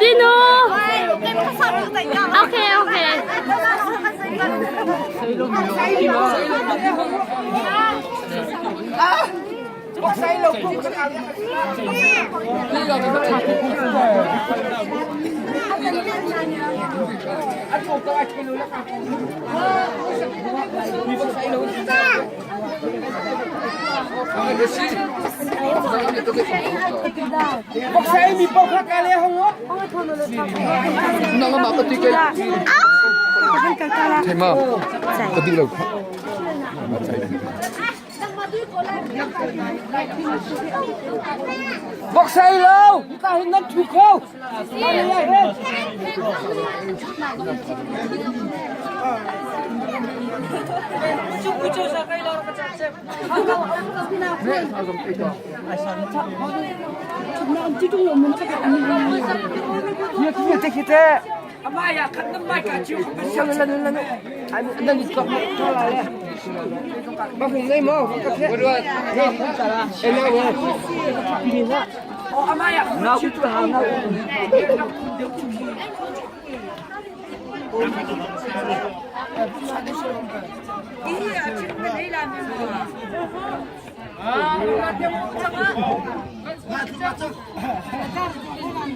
Dino. Okay, okay. Thei ma ka duh lo kha. Bok sai lo, ta hin nan thu kho.